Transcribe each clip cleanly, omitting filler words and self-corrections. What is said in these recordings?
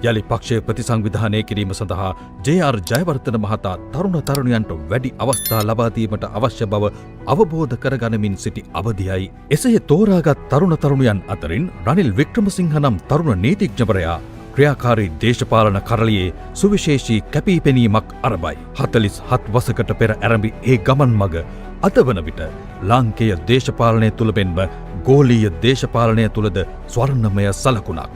යළි පක්ෂය ප්‍රතිසංවිධානය කිරීම සඳහා ජේ.ආර්. ජයවර්ධන මහතා තරුණ තරුණියන්ට වැඩි අවස්ථා ලබා දීමට අවශ්‍ය බව අවබෝධ කරගනිමින් සිටි අවධියයි. එසේ තෝරාගත් තරුණ තරුණියන් අතරින් රනිල් වික්‍රමසිංහ නම් තරුණ නීතිඥවරයා ක්‍රියාකාරී දේශපාලන කරළියේ සුවිශේෂී කැපී පෙනීමක් අරබයි. 47 වසකට පෙර ඇරඹි ඒ ගමන් මඟ අද වන විට ලාංකේය දේශපාලනය තුළ මෙන්ම ගෝලීය දේශපාලනය තුළද ස්වර්ණමය සලකුණක්.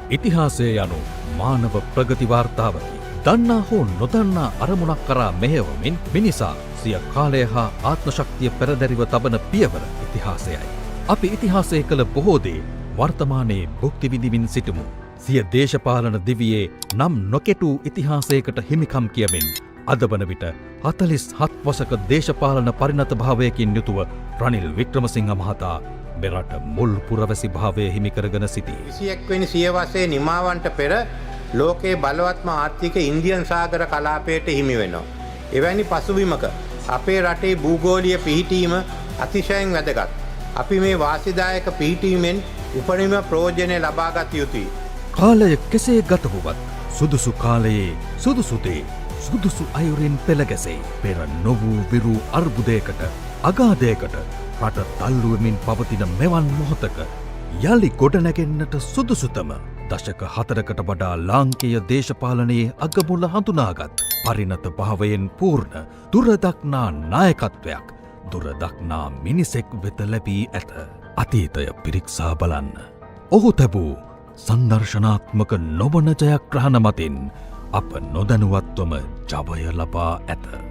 ඉතිහාසය යනු මානව ප්‍රගති වාර්තාවකි. දන්නා හෝ නොදන්නා අරමුණක් කරා මෙහෙයවමින් මිනිසා සිය කාලය හා ආත්ම ශක්තිය පෙරදැරිව තබන පියවර ඉතිහාසයයි. අපි ඉතිහාසය කළ බොහෝ දේ වර්තමානයේ භුක්ති විඳිමින් සිටිමු. සිය දේශපාලන දිවියේ නම් නොකෙටූ ඉතිහාසයකට හිමිකම් කියමින් අද වන විට 47 වසක දේශපාලන පරිණත භාවයකින් යුතුව රනිල් වික්‍රමසිංහ මහතා මෙරට මුල් පුරවැසි භාවය හිමි කරගෙන සිටී. 21 වෙනි සියවසේ නිමාවන්ට පෙර ලෝකයේ බලවත්ම ආර්ථික ඉන්දියන් සාගර කලාපයට හිමි වෙනවා. එවැනි පසුබිමක අපේ රටේ භූගෝලීය පිහිටීම අතිශයින් වැදගත්. අපි මේ වාසිදායක පිහිටීමෙන් උපරිම ප්‍රයෝජනය ලබාගත යුතුයි. කාලය කෙසේ ගත වුවත් සුදුසු කාලයේ සුදුසු දේ සුදුසු අයුරින් පෙළ ගැසෙයි. පෙර නොවූ විරූ අර්බුදයකට, අගාධයකට රට තල්ලුවමින් පවතින මෙවන් මොහොතක යළි ගොඩනැගෙන්නට සුදුසුතම දශක 4කට වඩා ලාංකේය දේශපාලනයේ අගමුල හඳුනාගත් පරිණත භාවයෙන් පූර්ණ දුරදක්නා නායකත්වයක් දුරදක්නා මිනිසෙක් වෙත ලැබී ඇත. අතීතය පිරික්සා බලන්න. ඔහු තැබූ සංදර්ශනාත්මක නොවන ජයග්‍රහණ මතින් අප නොදැනුවත්වම ජවය ලබා ඇත.